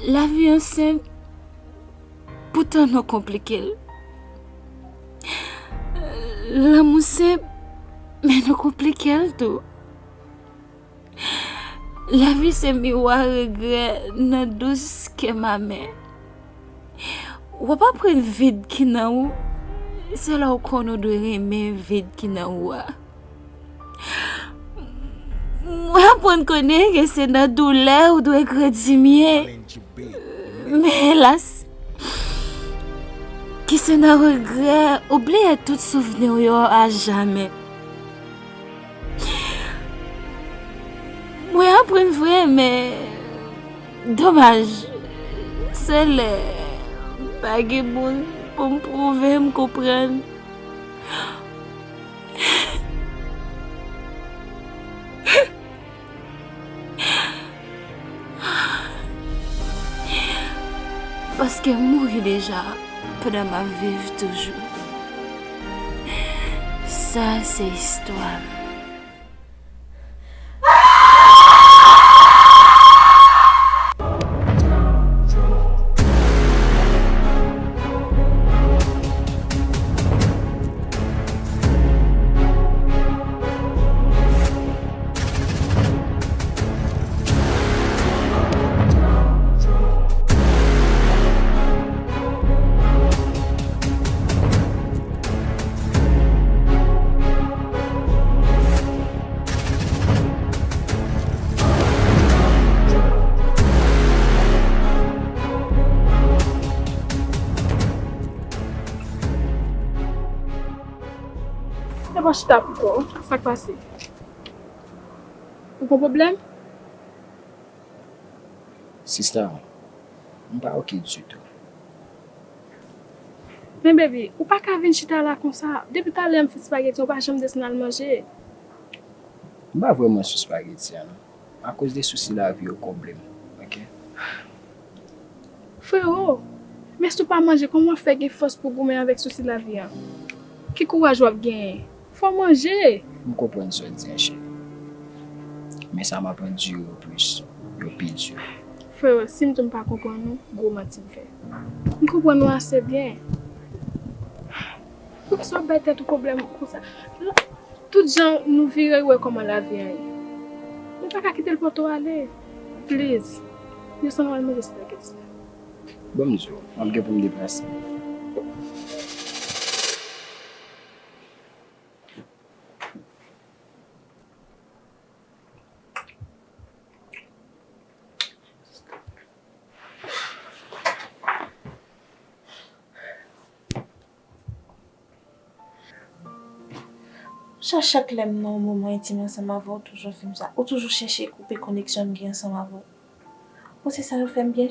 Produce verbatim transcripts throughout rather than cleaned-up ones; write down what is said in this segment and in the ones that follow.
Lavi an senp, poutan nou konplike l. Lanmou senp, men nou konplike l tou. Lavi se miwa regrè nan dous kè m amè. W ap aprann vid ki nan ou, se lè w konn ou dwe renmen vid ki nan ou a. Mwen aprann konnen ke se nan doulè ou dwe grandi mye. Men elas, ki se nan regrè ou bliye tout souvni w yo ajamè. Mwen aprann vre, men domaj, se lè pa gen moun pou m pwouve m konprann. Paske m mouri deja pandan m ap viv toujou. Sa se istwa m. Epa chita pito, sa k pase? Ou gon pwoblèm? Sista, m pa oke ditou. Men baby, ou pa ka vin chita la konsa. Depi talè m fè espageti, ou pa janm desann al manje. M pa vrèman sou espageti a non. Akoz de sousi lavi yo konble m, oke? Frero, men si w pa manje, kòman w ap fè gen fòs pou goumen avèk sousi lavi a? Ki kouraj w ap genyen? Fò w manje! M konprann sa w di an, cheri. Men sa m ap andire yo plis, yo pi di. Frero, si m di w m pa konprann ou, gwo manti m fè. M konprann ou ase byen. Poukisa w ap bay tèt ou pwoblèm konsa? Tout jan nou vire, w wè kòman lavi a ye. Nou pa ka kite l pote w ale. Please. Desann w al manje espageti. Ban m di w, m ap gen pou m deplase. Sa chak lè m nan yon moman entim ansanm avè w, ou toujou fè m sa. Ou toujou chèche koupe koneksyon m gen ansanm avè w. Ou se sa yo fè m byen?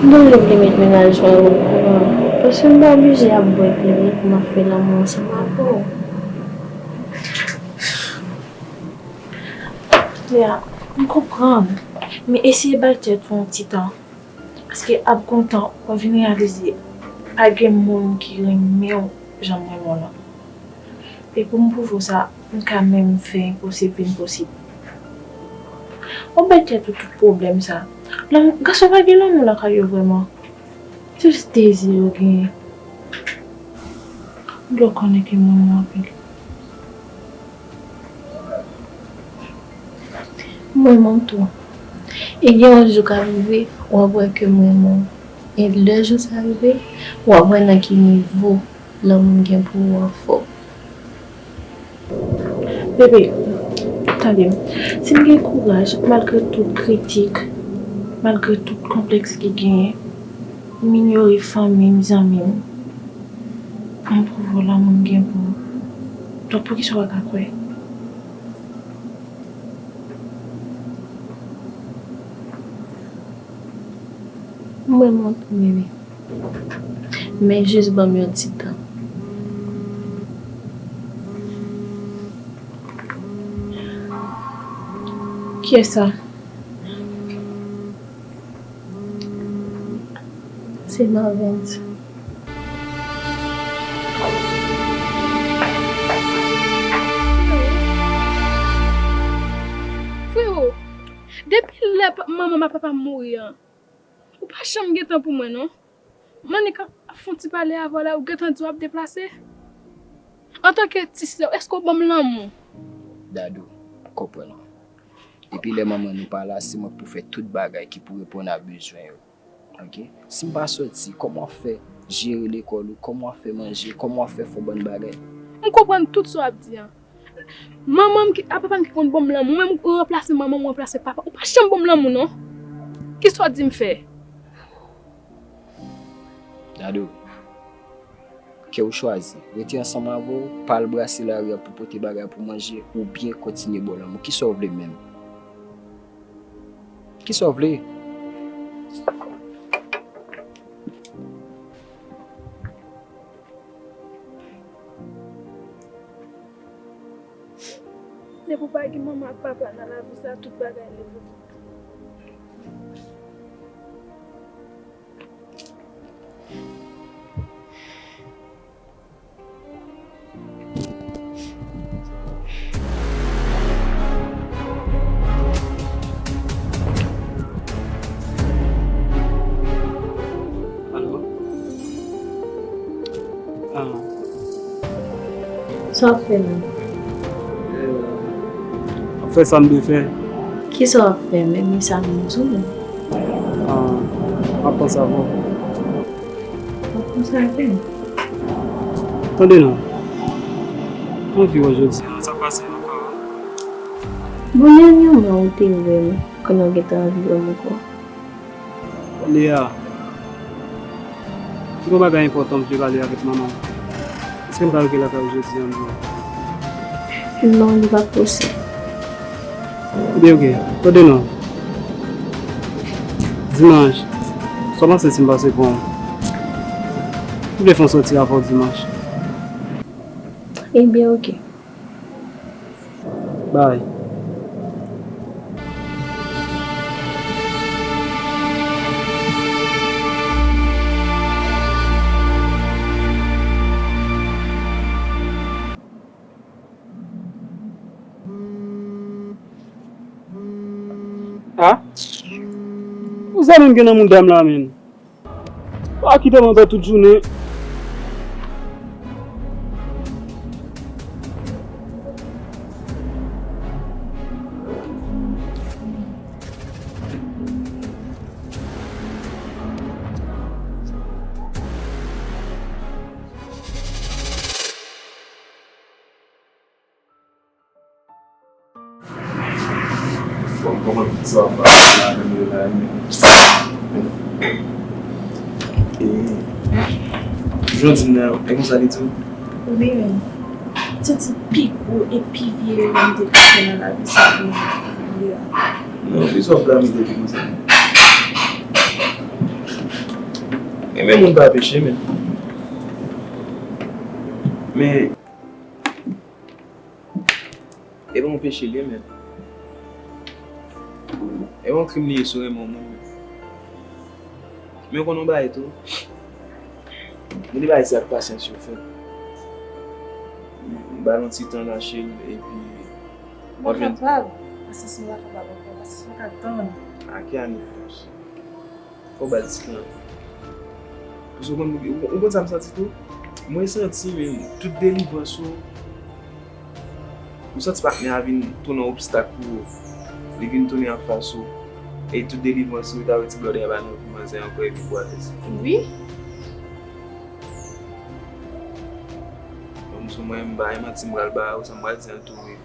M te vle w met mennaj mwen okouran, paske m pa oblije ap bwè kleren pou m ap fè lanmou ansanm avè w. Ya, m konprann, men eseye bay tèt ou yon ti tan, paske ap gon tan w ap vin reyalize pa gen moun ki renmen w jan m renmen w lan. E pou m pwouve w sa, m ka menm fè enposib vin posib. W ap bay tèt ou tout pwoblèm sa. Lanmou, gason pa gen lanmou lakay yo vrèman. Se jis dezi yo genyen. M dwe konnen ke m renmen w anpil. M renmen w tou. E gen yon jou k ap rive, w ap wè ke m renmen w. E lè jou sa rive, w ap wè nan ki nivo lanmou m gen pou ou an fò. Bebe, tande m. Si m gen kouraj, malgre tout kritik, malgre tout konplèks ki genyen, m inyore fanmi m, zanmi m, m pwouve w lanmou m gen pou ou. Donk, poukisa w pa ka kwè? M renmen w tou, bebe. Men jis ban m yon ti tan. Kiyès sa? Se Marvens. Manman m ak papa m mouri an. Ou pa janm gen tan pou mwen, non. Manik ap fè yon ti pale avè w la, ou gentan di w ap deplase? Antanke ti sè w, èske w ban m lanmou? Dadou, m konprann ou. Depi lè manman nou pa la, se mwen k pou fè tout bagay ki pou reponn a bezwen yo. Ok? Si m pa sòti, kòman w ap fè jere lekòl ou? Kòman w ap fè manje? Kòman w ap fè fè yon bann bagay? M konprann tout sa w ap di an. Manman m ki, a papa m ki konn ban m lanmou. Ou menm ou ranplase manman m, ou ranplase papa. Ou pa janm ban m lanmou, non. Kisa w di m fè? Dadou, kè w chwazi. Rete ansanm avè w, pa al brase lari a pou pote bagay pou manje, oubyen kontinye ba w lanmou. Kisa w vle menm? Kisa w vle? Depi w pa gen manman ak papa nan lavi sa, tout bagay leve. Alo? Ah. Sa w ap fè menm? M ap fè sa m dwe fè. Kisa w ap fè menm? E sa m di w menm? Ah, m ap panse avè w. W ap panse avè m? Tande non. Mwen anvi wè jodi a, sa pase ankò. Bon, dènyèman ou te wè m, kounye a w gentan anvi wè m ankò. Lea, si gon bagay enpòtan m vle pale avèk manman m, èske m ka rive lakay ou jodi a? Non, li p ap posib. Ebyen, ok. Tande non. Dimanch, sa w panse si m pase pran w? M vle fè yon sòti avè w dimanch. Ebyen, ok. Bay. Ah? Ou zanmi m gen nan mouda m la, menm. Pa kite m ankò tout jounen. Kòm, kòman tout sa ap pase la, menm yo la, men. E, jan w di m nan, e konsa li di w? Wi, men. Se ti pi gwo e pi vye erè m te fè nan lavi sa pou mwen. Non, poukisa w ap blame tèt ou konsa? Renmen moun pa peche, men. Men, e pa yon peche li ye, men. E pa yon krim li ye si w renmen yon moun, men. Men w konn yon bagay tou? Gen de bagay se ak pasyans yo fèt. Ba l yon ti tan, lache l, epi w ap jwenn. Mwen kapab. Pasyans mwen pa kapab ankò. Pasyans mwen ka tann. A ki ane? Fò w ba l ti tan. Paske w konn, ou, ou konn sa m santi tou? Mwen santi menm tout delivrans ou, ou santi patnè a vin tounen yon obstak pou ou. Li vin tounen anfas ou. E tout delivrans ou, ta vle di blòdè a pa nan vi manzè ankò epi pou atè. Wi. Bon, sou mwen, m pa gen manti m pral ba ou, sa m pral di an tou wi.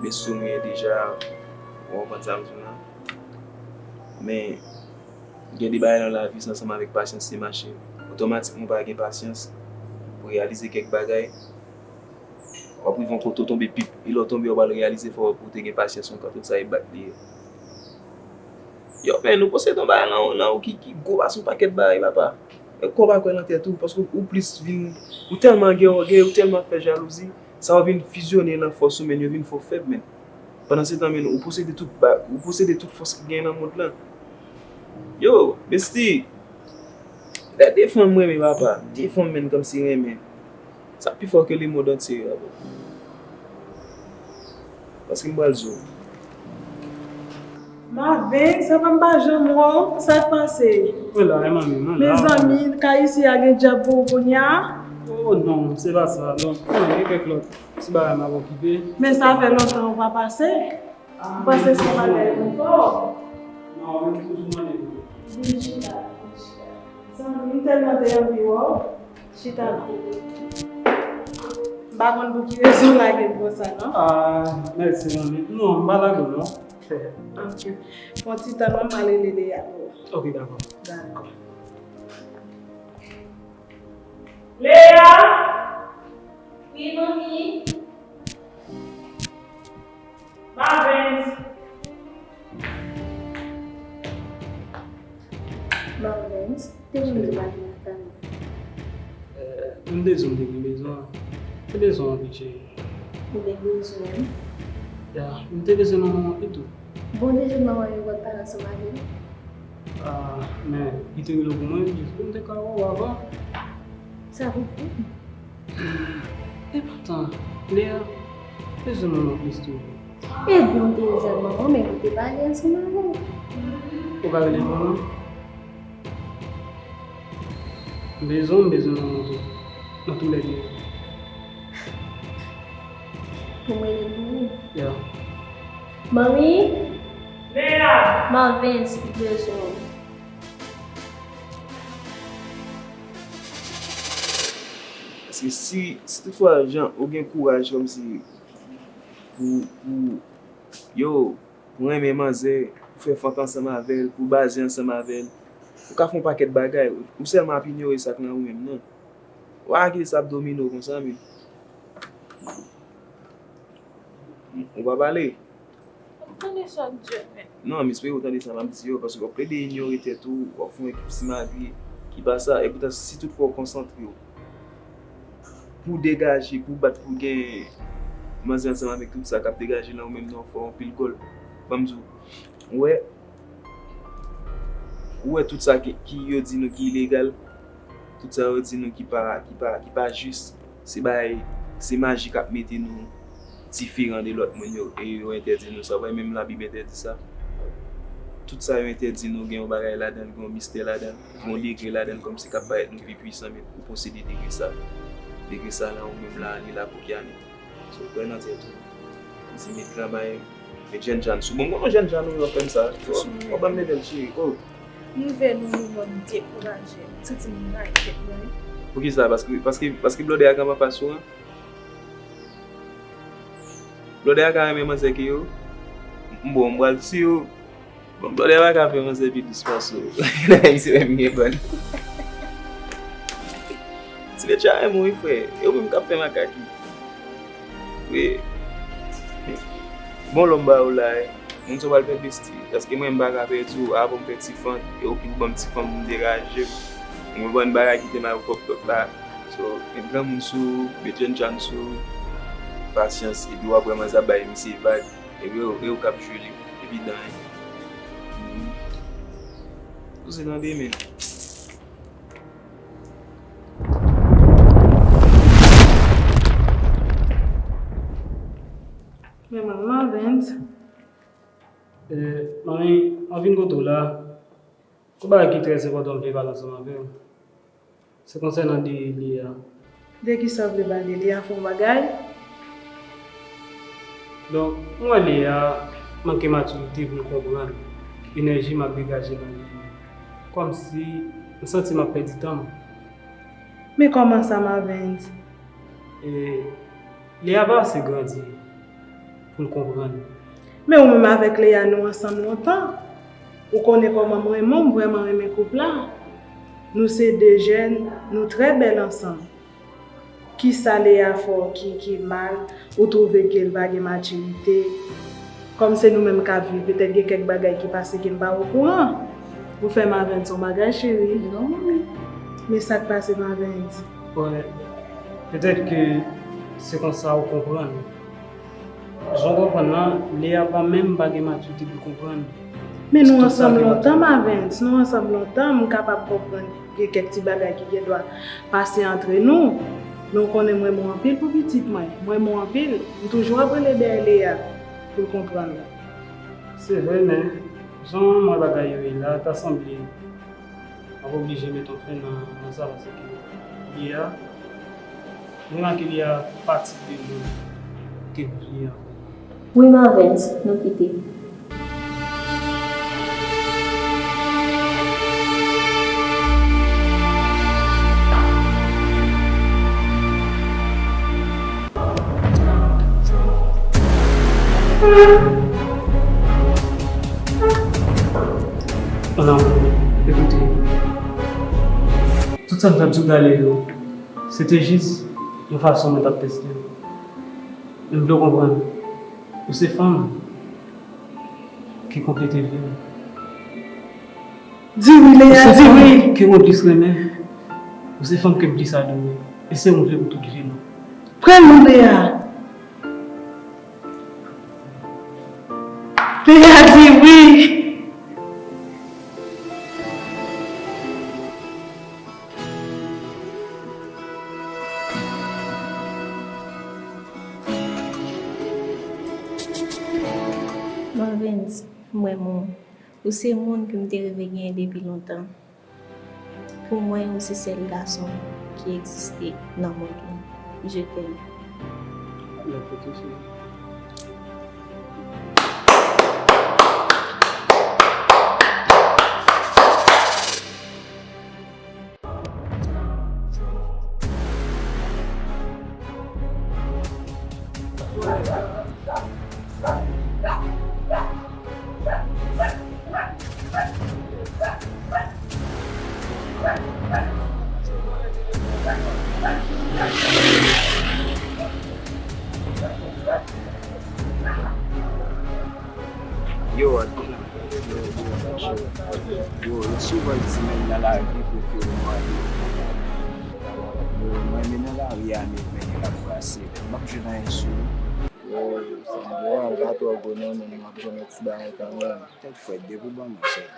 Besti w m ye deja, ou konprann sa m di w lan. Men, gen de bagay nan lavi, se ansanm avèk pasyans li mache. Otomatikman, ou pa gen pasyans pou reyalize kèk bagay, w ap rive yon kote w tonbe pip, e lè w tonbe, w pral reyalize fò pou w te gen pasyans ankò, tout sa e bat li ye. Yo, men, nou posede yon bagay nan, nan ou ki, ki gwo pase yon pakèt bagay, papa. E kò w pa kwè nan tèt ou, paske ou plis vin, ou tèlman gen ògèy, ou tèlman ap fè jalouzi, sa w vin fizyone nan fòs ou, men, yo vin fè w fèb, men. Pandansetan, men, ou posede tout ba-, ou posede tout fòs ki genyen nan mond lan. Yo, besti, gade de fanm renmen, papa. De fanm, men, kòmsi renmen. Sa pi fò ke lemonn antye, papa. Paske m pral di w. Maven, sa pa m pa janm wè w, sa k pase? Mwen la, wi, manmi, mwen la. Mezanmi, kay isi a gen djab pou ou kounye a? Oh non, se pa sa, non. Non, gen kèk lòt ti bagay m ap okipe. Men sa fè lontan ou pa pase. M panse se bagay konfò. Non, men m toujou mande pou ou. Vin chita, vin chita. Zanmi, m tèlman te anvi wè w. Chita non. M pa konn pou ki rezon w lage m konsa, non. Ah, mèsi, manmi. Non, m pa lage w, non. Ok. Fè yon ti tann, mwen, m al rele Leya pou ou. Ok, dakò. Dakò. Leya! Wi, manmi. Marvens. Marvens, te vin di bagay la tann. Eh, m te di w m te gen bezwen. Te bezwen w anpil, cheri. Ou te bezwen m? Ya, m te bezwen manman w anpil tou. Bon, deja manman yo wè pa ansanm avè l. Ah, men li te rele w pou mwen, jis pou m te ka wè w avan. Sa pou fè? Enpòtan, Lea, bezwen manman plis tou. Ebyen, w te di manman, men ou te pale ansanm avè l. Ou ka rele l manman? M bezwen, m bezwen manman tou. Nan tou lè de. Pou mwen, li mouri. Ya. Manmi? Lea! Marvens, li bezwen w. Paske si, si toutfwa, jan, ou gen kouraj kòmsi pou, pou, yo, pou renmen manzè, pou fè fant ansanm avè l, pou baze ansanm avè l, ou ka fè yon pakèt bagay. Ou sèlman ap inyore sa k nan ou menm, non. Ou pa ka kite sa ap domine w konsa, men. Ou pa pale. M tande sa w ap di yo, men. Non, m espere w tande sa m ap di yo, paske w ap plede inyore tèt ou, w ap fè yon ekip simagri ki pa sa, epoutan si toutfwa w konsantre w pou degaje, pou bat, pou gen manzè ansanm avèk tout sa k ap degaje nan ou menm nan, w fè anpil gòl. Ban m di w, ou wè, ou wè tout sa ki, ki yo di nou ki ilegal, tout sa yo di nou ki pa, ki pa, ki pa jis, se bagay, se maji k ap mete nou diferan de lòt moun yo, e yo entèdi nou sa, w wè, menm Labib entèdi sa. Tout sa yo entèdi nou, gen yon bagay ladan l, gen yon mistè ladan l, gen yon degre ladan l, kòmsi k ap parèt nou pi pwisan, men ou posede degre sa. Degre sa la, ou menm la, li la pou ki ane. So, kwè nan tèt ou. Di met travay, met jènjan sou. Bon, m konnen jènjan ou yo fè m sa. W ap ban m leve l, cheri. Oh. M rive nan moman m dekouraje. M santi m ray tèt mwen. Poukisa? Paske, paske, paske blòdè a kanpe anfas ou an? Blòdè a ka renmen manzè ke yo? M bon, m pral tiye w. Bon, blòdè pa ka fè manzè pi dous pase w. Nan misye menm gen bann. Ti Betcha renmen w wi, frè. E ou menm k ap fè makak wi. Wi. Bon, lè m ba ou la, e. Moun sa w pral fè besti. Paske mwen, m pa ka pèdi w. Avan m fè ti fant, e ou ki pou ban m ti fanm pou m degaje m. Ou konprann bagay ki te mal pwòp pwòp la. So, met granmoun sou ou, met jènjan sou ou. Pasyans, epi w ap wè manzè ap bay misye vag. Epi yo, yo k ap jwe li evidan, wi. Poze tande, men. Men manman, Vens. Eh, manmi, mwen vin kote w la. Gon bagay ki trè enpòtan m vle pale ansanm avè w. Se konsènan de Lea. De kisa w vle pale? Lea fè yon bagay? Donk, m wè Lea manke matirite pou l konprann enèji m ap degaje nan vi m. Kòmsi m santi m ap pèdi tan m. Men kòman sa, Marvens? E Lea pa ase grandi pou l konprann. Men ou menm avèk Lea, nou ansanm lontan. Ou konnen kòman m renmen w, m vrèman renmen koup la. Nou se de jèn, nou trè bèl ansanm. Kisa Lea fè w ki, ki mal, ou twouve ke l pa gen matirite? Kòm se nou menm k ap viv, petèt gen kèk bagay ki pase ke m pa okouran. Ou fè Marvens yon bagay, cheri. Non, manmi. Men sa k pase, Marvens? Wè, petèt ke se konsa ou konprann. Jan w konprann lan, Lea pa menm pa gen matirite pou l konprann. Men nou ansanm lontan, Marvens. Nou ansanm lontan, m kapab konprann gen kèk ti bagay ki gen dwa pase antre nou. Men w konnen m renmen w anpil pou pitit mwen. M renmen w anpil. M toujou ap rele dèyè Lea pou l konprann. Se vre, men Jan m wè bagay yo ye la, ta sanble m ap oblije met yon fen nan, nan sa, paske li a, m remake li a pati de moun ke m vle ankò. Wi, Marvens, nou kite. Madanm, ekoute, tout sa m t ap di w talè yo, se te jis yon fason mwen t ap teste w. Men m vle w konprann, ou se fanm ki konplete vi m. Di wi, Lea, di wi. Ou se fanm ke mwen plis renmen. Ou se fanm ke m plis adore. E se ou m vle pou tout vi m. Pran non, Lea. Lea, di wi. Marvens, m renmen w. Ou se moun ke m te reve genyen depi lontan. Pou mwen, ou se sèl gason ki egziste nan mond lan. Je t'aime. Love you too, cheri. Yo, Adina. Yo, yo, yo, yo, yo souvan di men nan lari prefere mwen yo. Yo, mwen men nan lari a, men, men l ap brase. M ap jwenn anyen sou li. Yo, sa m di w a, l pa twò gwo non, men m ap jwenn yon ti bagay kanmenm. Tèt frèt, depi w ban mwen sèl.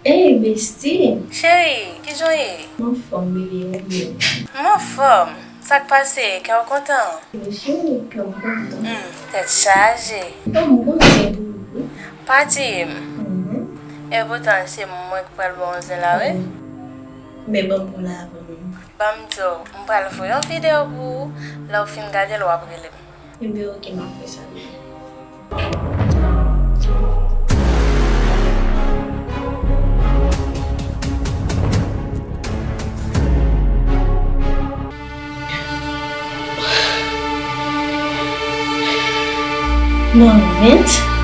Ey, besti! Cheri, kijan w ye? M anfòm, bebe, ou menm? M anfòm. Sa k pase? Kè w kontan? Wi, cheri, kè m kontan. Hmm, tèt chaje. Ban m gon zen pou ou. Pa tiye m. Mhm. E poutan, se mwen k pral ba w zen la, wi. Men ban m pou l avan menm. Ban m di w, m pral voye yon videyo pou ou. Lè w fin gade l, w ap rele m. Ebyen, oke, m ap fè sa demen. Marvens?